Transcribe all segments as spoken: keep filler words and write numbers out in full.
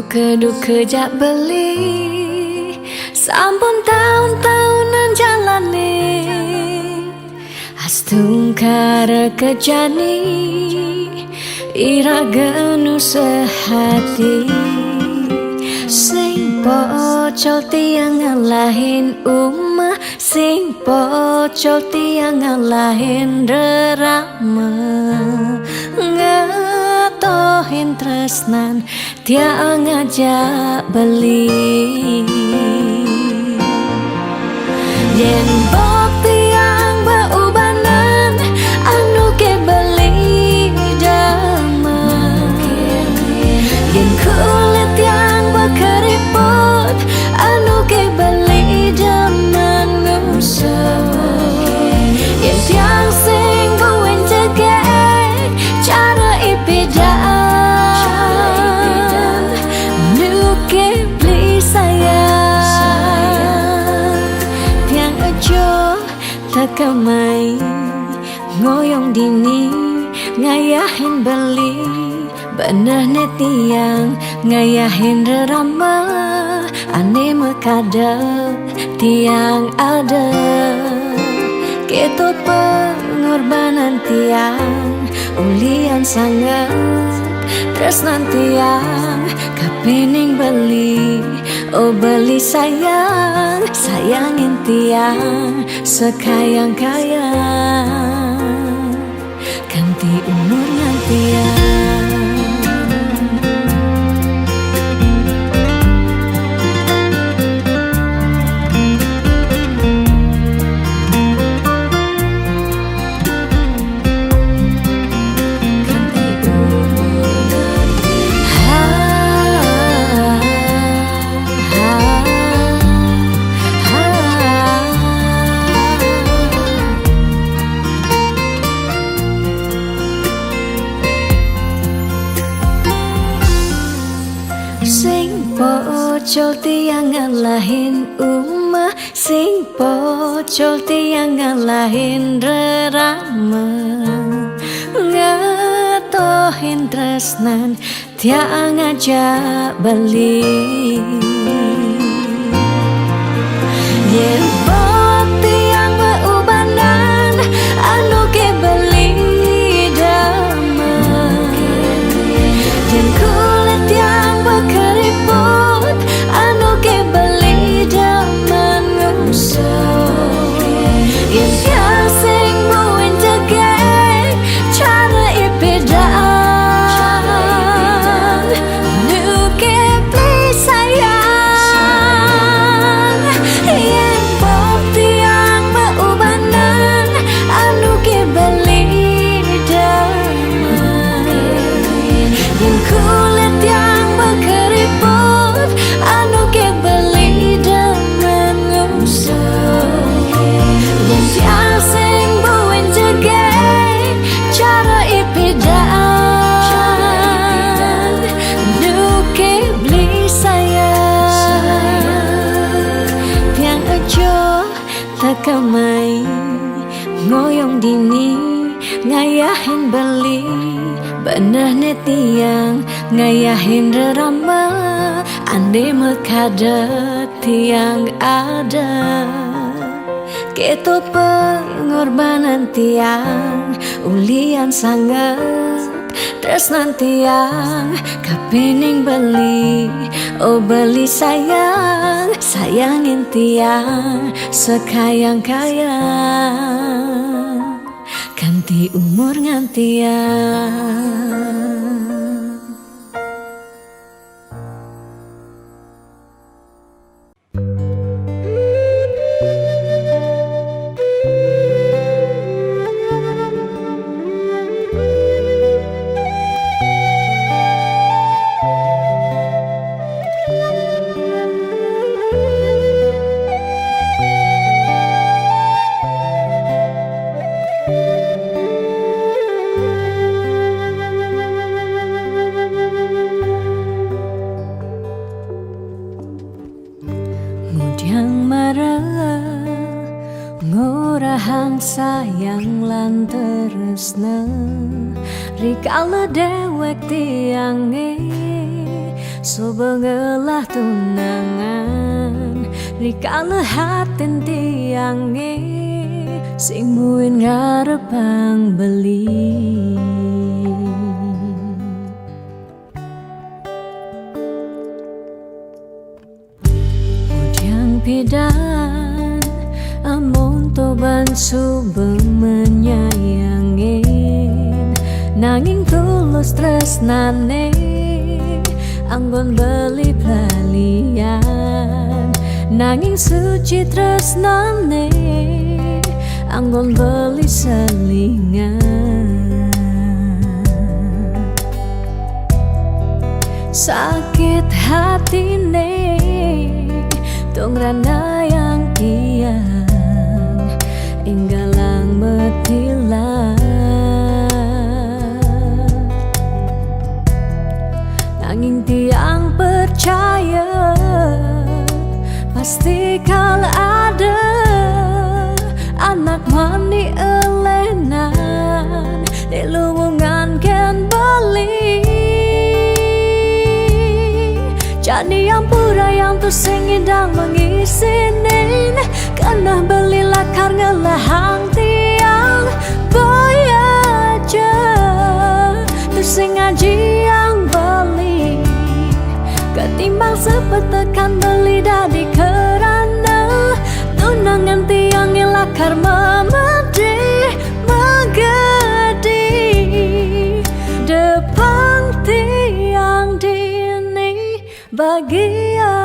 Keduke jak beli, sampun taun-taunan jalane. Astungkara kejani, iraga nu sehati. Sing pocol tiang ngalahin umah, sing pocol tiang ngalahin rerama. Ngetohin tresnan tiang ngajak beli. Yen bok tiang beubanan, anu ke beli demen. Yen kulit tiang bekeriput, anu ke beli demen ngusap. Yen tiang sing buin jegek, cara ipidan, nu ke beli sayang. Tiang ejo tekemai, ngoyong dini, ngayahin beli. Beneh ne tiang ngayahin rerama, ane mekada tiang ada. Keto pengorbanan tiang, ulian sanget tresnan tiang, kapining beli, oh beli sayang, sayangin tiang sekayang-kayang. Kanti umur ngantian. Sing pocol tiang ngalahin umah, sing pocol tiang ngalahin rerama. Ngetohin tresnan tiang ngajak beli. Yen bok tiang beubanan, anu ke beli demen. Yen kulit tiang bekeriput, anu ke beli demen ngusap. Yen tiang sing buin jegek, cara ipidan, nu ke beli sayang. Yen bok tiang beubanan, anu ke beli demen. Yen kulit tiang bekeriput, anu ke beli demen ngusap. Yen tiang sing buin jegek, cara ipidan, nu ke beli sayang. Tiang ejo tekemai, ngoyong dini, ngayahin beli. Beneh ne tiang ngayahin rerama, ane mekada tiang ada. Keto pengorbanan tiang, ulian sanget tresnan tiang, kapining beli, oh beli sayang, sayangin tiang sekayang-kayang, kanti umur ngantian. Ngudiang mara ngorahang sayang lan tresna, rikala dewek tiange Suba ngelah tunangan, rikala hatin tiange sing muin ngarepang beli. Pujang pidan, amun to ban suba menyayangin, nanging tulus tresnane anggon beli pelalian, nanging suci tresnane anggon beli selingan. Sakit hatine, tong ranayang tiang, enggalang metilah. Nanging tiang percaya, pasti kal ada anak mani elenan, di luwungan ken beli. Jani ampurayang tusing ngidang mengisinin, keneh beli lakar ngelahang tiang, boya ja tusing ngajiang beli. Ketimbang sepetekan beli dadi kerana tunangan tiange lakar memedih megedi, depang tiang dini bagian.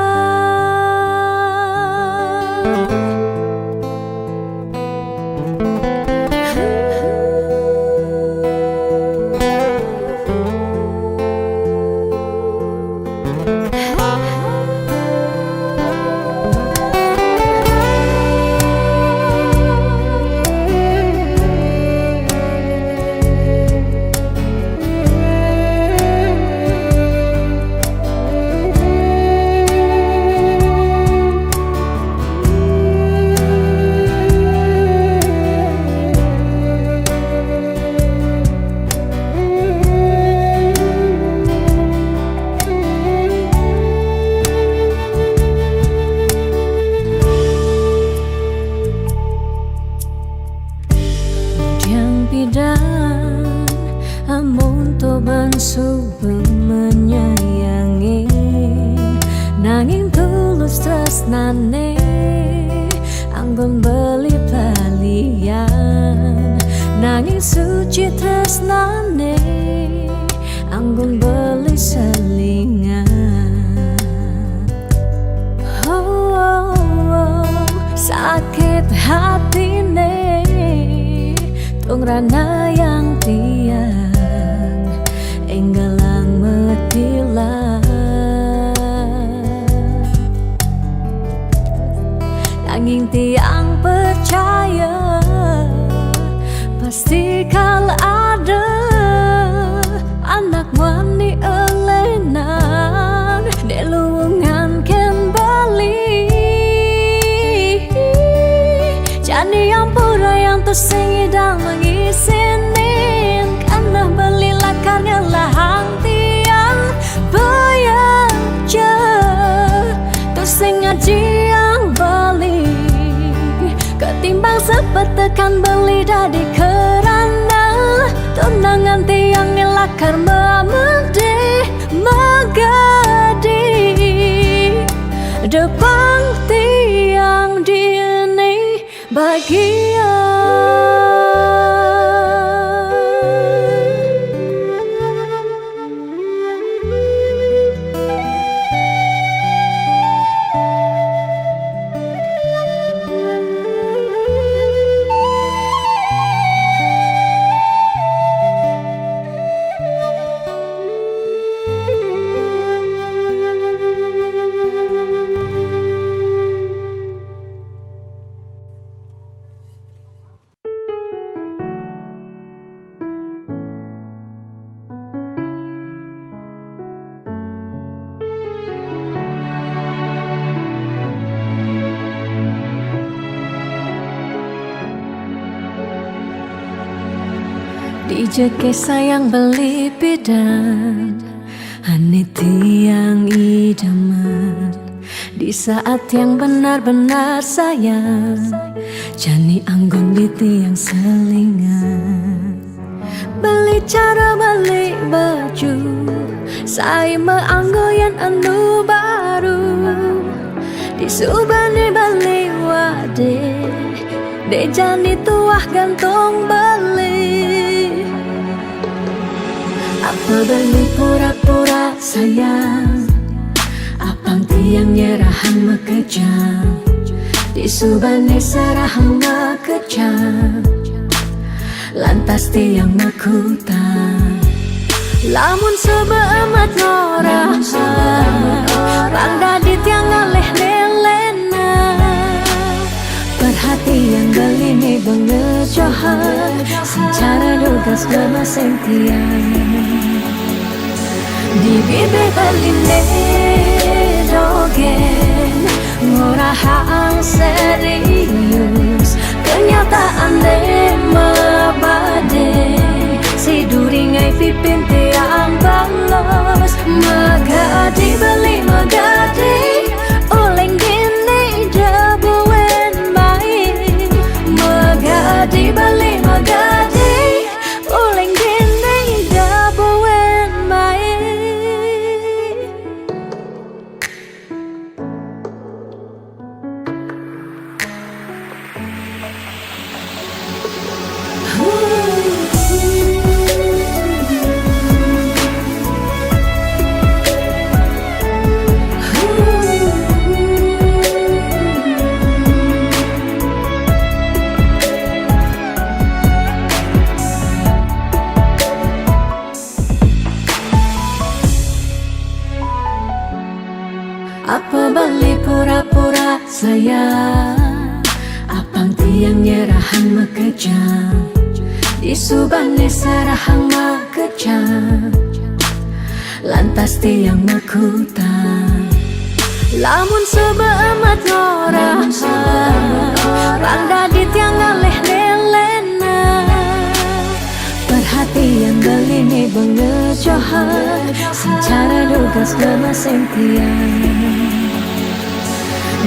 Pujang pidan, amun to ban suba menyayangin, nanging tulus tresnane anggon beli pelalian, nanging suci tresnane anggon beli selingan. Oh, oh, oh, sakit hatine, tong ranayang tiang, enggalang metilah. Nanging tiang percaya, pasti kal ada anak mani elenan, di luwungan ken beli. Jani ampurayang tusing ngidang mengisinin, keneh beli lakar ngelahang tiang, boya ja tusing ngajiang beli. Ketimbang sepetekan beli dadi kerana tunangan tiange lakar memedih megedi, depang tiang dini bagian. Dija ke sayang beli pidan, Ane tiang idaman, di saat yang benar-benar sayang, jani anggon di tiang selingan. Beli cara beli baju, sai meanggo yan anu baru. Di subane beli wade, de jani tuah gantung beli. Apa beli pura-pura sayang, apang tiang nyerahan makejang. Di subane serahang makejang, lantas tiang makutang. Lamun suba amat ngorahang, pang dadi tiang ngalih lelena. Perhatian beline bengejohan, sing cara dugas ngemaseng tiang. Di bibih beline dogen, ngorahang serius, kenyataane mabade. Si duri ngai pipin tiang balos, magadi beli magadi, uleng gini jabuen mai. Magadi beli magadi, uleng gini jabuen mai. Apa beli pura-pura sayang, apang tiang nyerahan makejang. Di subane serahang makejang, lantas tiang makutang. Lamun suba amat ngorahang, pang dadi tiang ngalih lelena. Perhatian beline bengejohan, sing cara dugas ngemaseng tiang.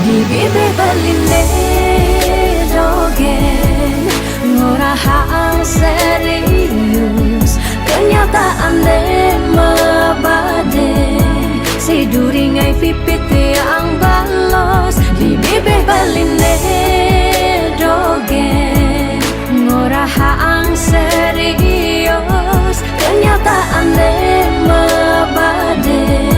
Di bibih beline dogen, ngorahang serius, kenyataane mabade. Si duri ngai pipit tiang balos, di bibih beline dogen, ngorahang serius, kenyataane mabade.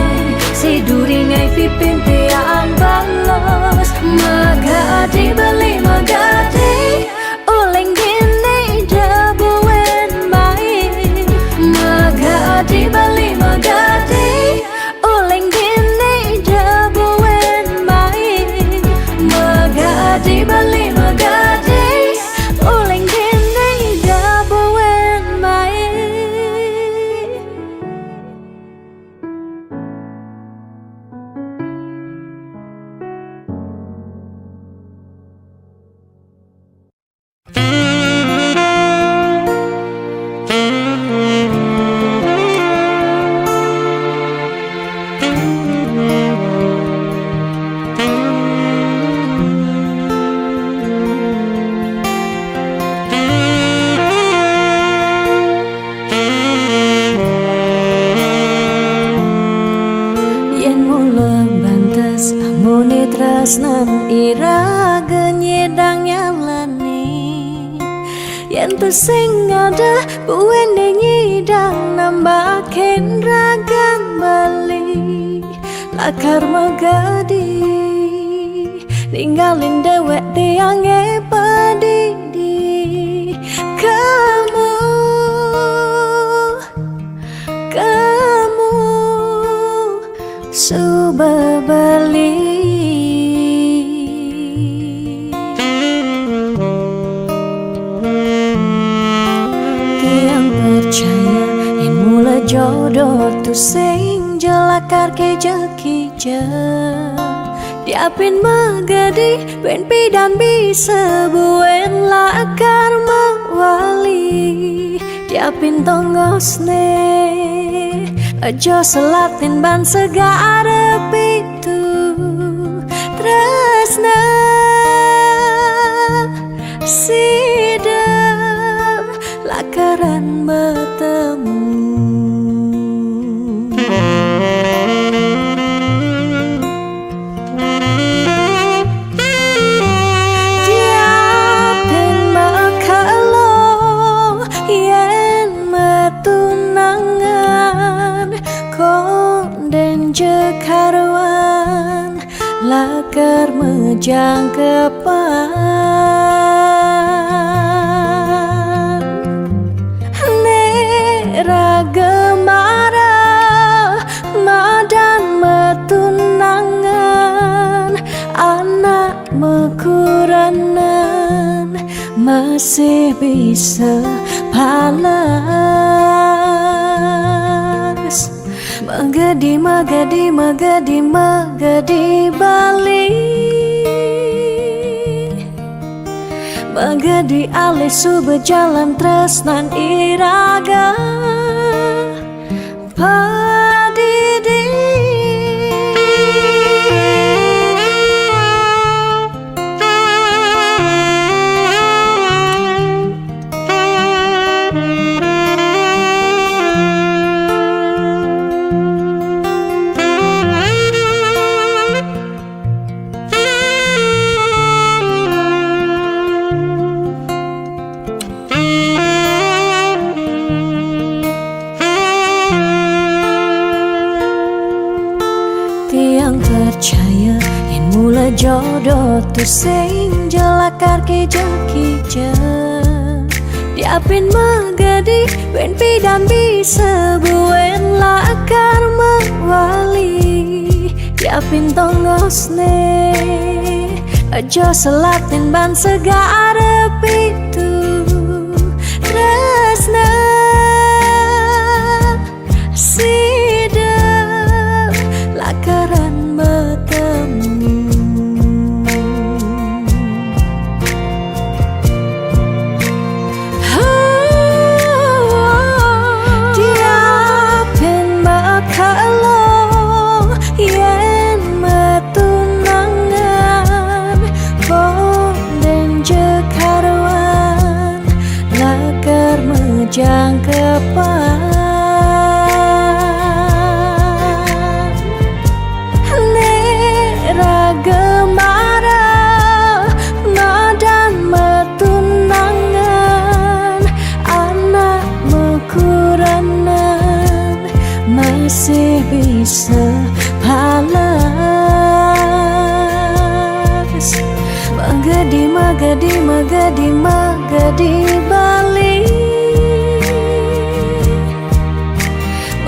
Si duri ngai pipin tiang balos, magadi beli magadi, uleng gini jabuen mai. Magadi beli magadi, uleng gini jabuen mai. Magadi beli magadi, uleng gini jabuen mai. Yen mula bantes amune tresnan iraga nyidang nyalani. Yen tusing ada buene nyidang nambakin ragan beli, lakar magadi ninggalin dewek tiange padidi. Kamu, kamu suba beli. Tiang percaya yen mula jodoh tusing jelakar kija-kija. Diapin magadi ben pidan bisa buen lakar mawali. Diapin tongosne Aja selatin ban segara pitu tresna sida lakaran betemu. Diapin makelo yen metunangan, konden jekaruan lakar mejangkepan. Nek raga marah madan metunangan, anak mekuranan masih bisa palas. Magedi, magedi, magedi, magedi bali. Magedi alih suba jalan tresnan iraga padidi. Tiang percaya yen mula jodoh tu sing jelakar kija-kija. Diapin magedi, wen pidan bisa buen lakar mewali. Diapin tongosne, aja selatin ban segara pitu tresna sida lakaran betemu. Diapin makelo yen metunangan, konden jekaruan lakar mejangkepan. Nek raga marah madan metunangan, anak mekuranan masih bisa palas. Magedi, magedi, magedi, magedi bali.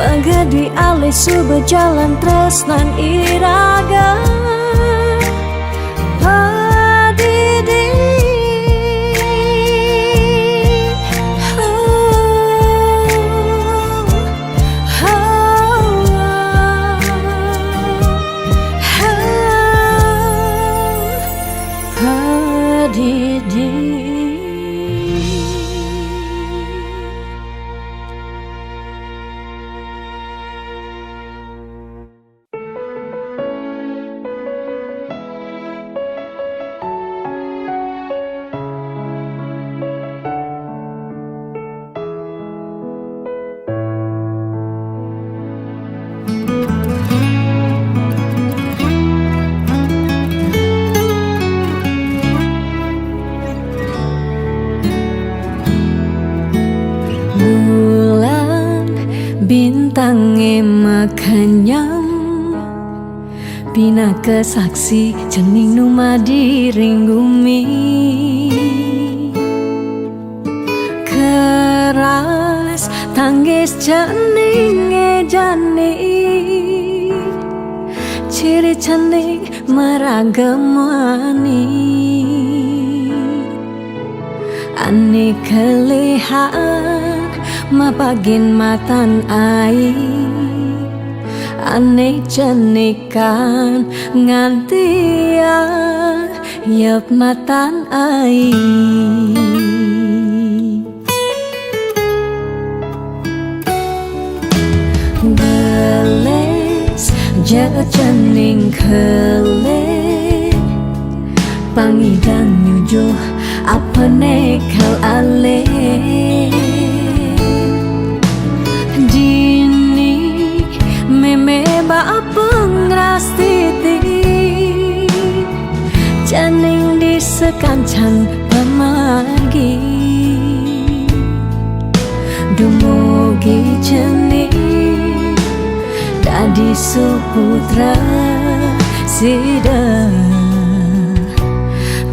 Magedi alih suba jalan tresnan iraga padidi. Padidi. Bulan bintang e makanyam, pinaka saksi cening numadi ring gumi. Keras tanggis cening e jani, ciri cening maraga mani. Ane kelihan mapagin matan ai, ane cenikan ngantian yep matan ai. Jaka cening kele, pangidan nyujuh apa ne kal ale. Jini meme ba apa ngerastiti, cening di sekanchan pemagi. Dumugi cening dadi suputra sida,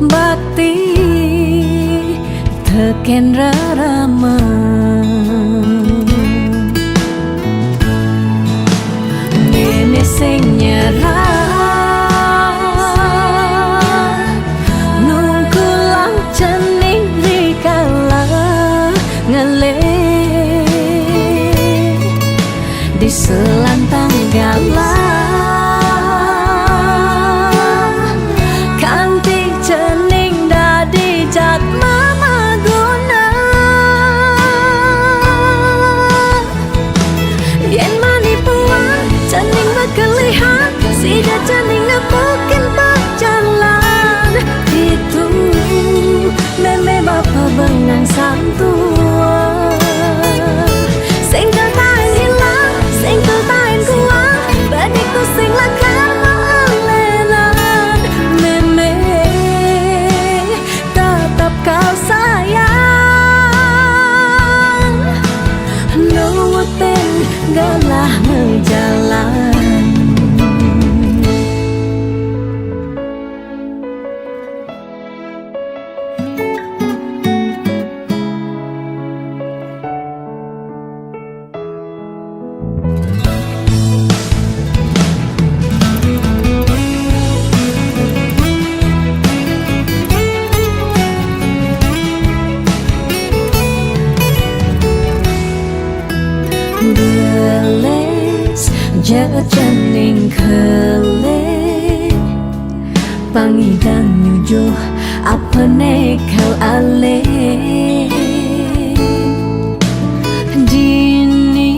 bakti teken rerama. Meme sing nyerah, nungkulang cening rikala ngelih di selantang galah, kanti cening dadi jat mamaguna. Yen mani puan cening bakelihan, sida cening nepukin pejalan. Itu meme bapa bengang santua. Singkil tain hilang, singkil tain kuang, bediku sing lakar maalenan. Meme tetap kau sayang, nuutin galah ngejalan. Beles jaka cening kele, pangidan nyujuh apa ne kal ale. Jini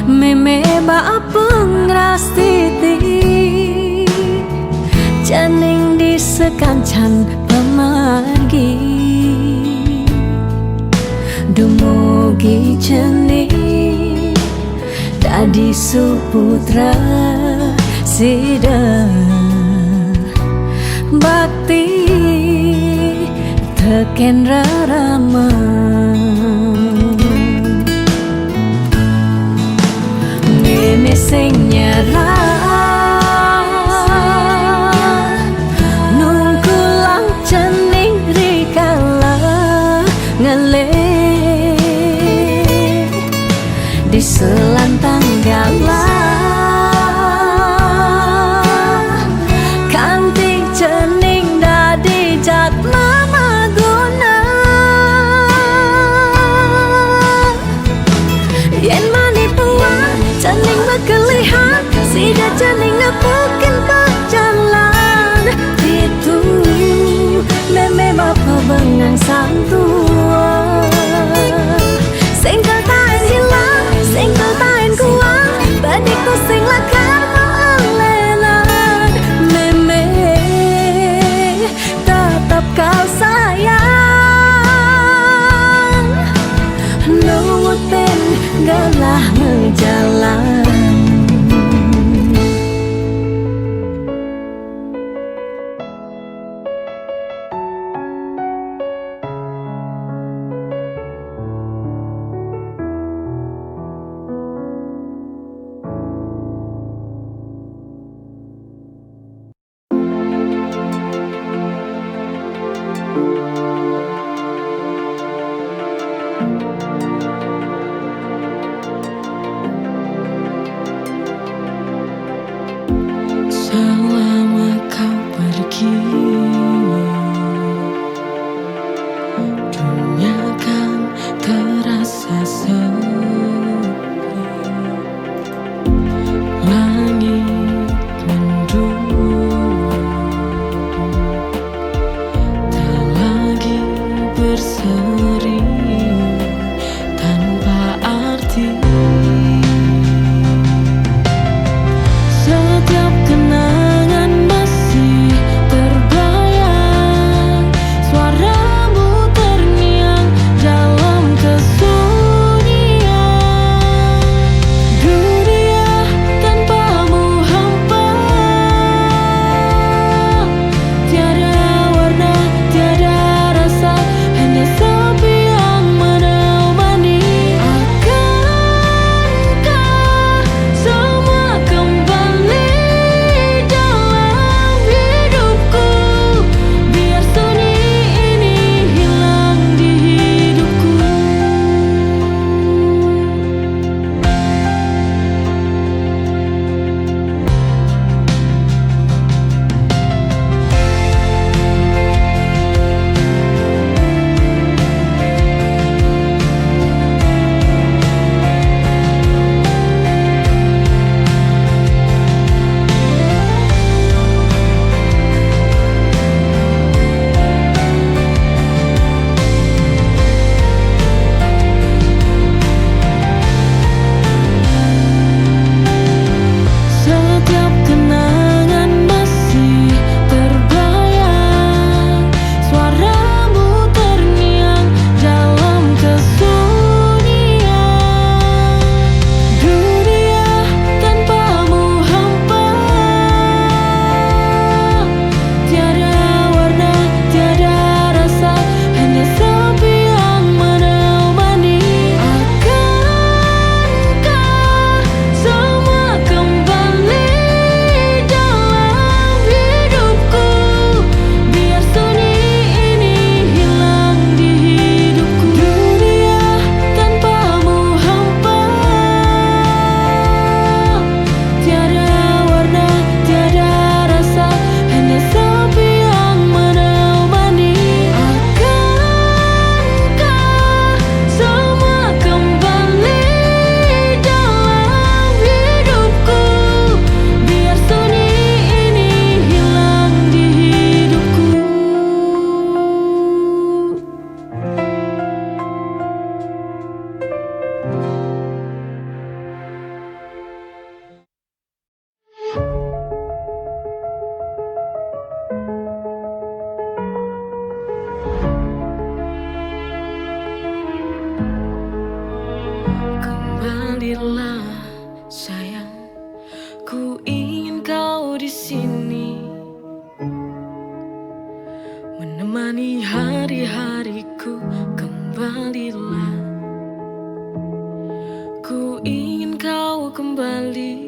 meme ba apa ngerastiti, cening di sekanchan pemagi. Dumugi cening dadi suputra sida, bakti teken rerama. Meme sing nyerah, nungkulang cening rikala ngelih di selantang galah, kanti cening dadi jat mamaguna. Yen mani puan cening bakelihan, sida cening nepukin pejalan. Itu meme bapa bengang santua. Singkil tain hilang, singkil tain kuang, bediku sing lakar maalenan. Meme tetap kau sayang, nuutin galah ngejalan. Kembalilah sayang, ku ingin kau di sini, menemani hari-hariku. Kembalilah, ku ingin kau kembali,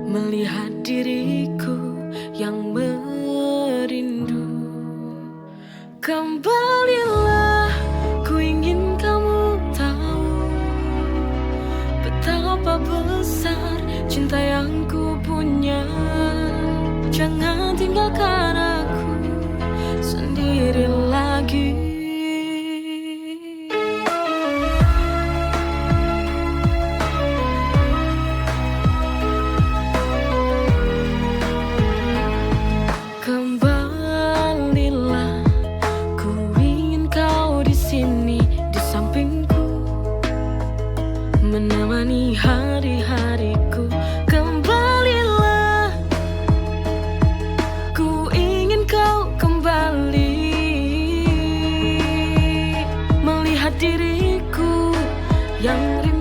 melihat diriku yang merindu. Kembalilah, ku ingin kamu tahu betapa besar cinta yang ku punya. Jangan tinggalkan aku sendiri lagi. Kembalilah, ku ingin kau di sini di sampingku, menemani hari-hariku. Kembalilah, ku ingin kau kembali, melihat diriku yang rindu.